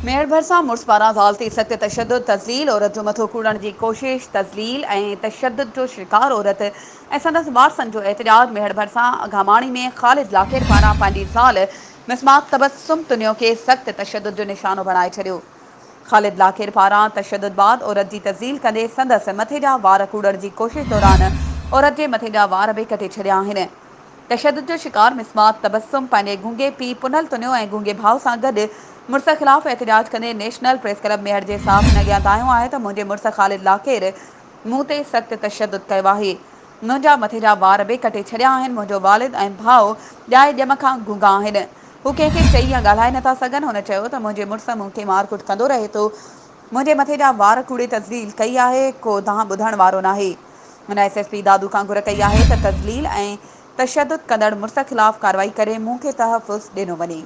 ميهڙ ڀرسان مڙس پاران زال تي سخت تشدد، تذليل، عورت جو مٿو ڪوڙڻ جي ڪوشش، تذليل ۽ تشدد جو شڪار عورت ۽ سندس وارثن جو احتجاج ميهڙ ڀرسان اگهاماڻي ۾ خالد لاکير پاران پنهنجي زال مسمات تبسم تنيو کي سخت تشدد جو نشانو بڻائي ڇڏيو. خالد لاکير پاران تشدد بعد عورت جي تذليل ڪندي سندس مٿي جا وار ڪوڙڻ جي ڪوشش دوران عورت جي مٿي جا وار به ڪٽي ڇڏيا آهن. تشدد جو شڪار مسمات تبسم پنهنجي گونگي پيء پنهل تنيو ۽ گونگي ڀاء سان گڏ مڙس خلاف احتجاج ڪندي نيشنل پريس ڪلب ميهڙ جي صحافين اڳيان دانهيو آهي ته منهنجي مڙس خالد لاکير مون تي سخت تشدد ڪيو آهي منهنجا مٿي جا وار به ڪٽي ڇڏيا آهن، منهنجو والد ۽ ڀاء ڄائي ڄم کان گونگا آهن، هو ڪنهن کي چئي يا ڳالهائي نٿا سگهن، هن چيو ته منهنجي مڙس مون کي مار ڪٽ ڪندو رهي ٿو، منهنجي مٿي جا وار ڪوڙي تذليل ڪئي آهي، ڪو دانهن ٻڌڻ وارو ناهي. هن ايس ايس پي دادو کان گهر ڪئي آهي ته تذليل ۽ تشدد ڪندڙ مڙس خلاف ڪارروائي ڪري مون کي تحفظ ڏنو وڃي.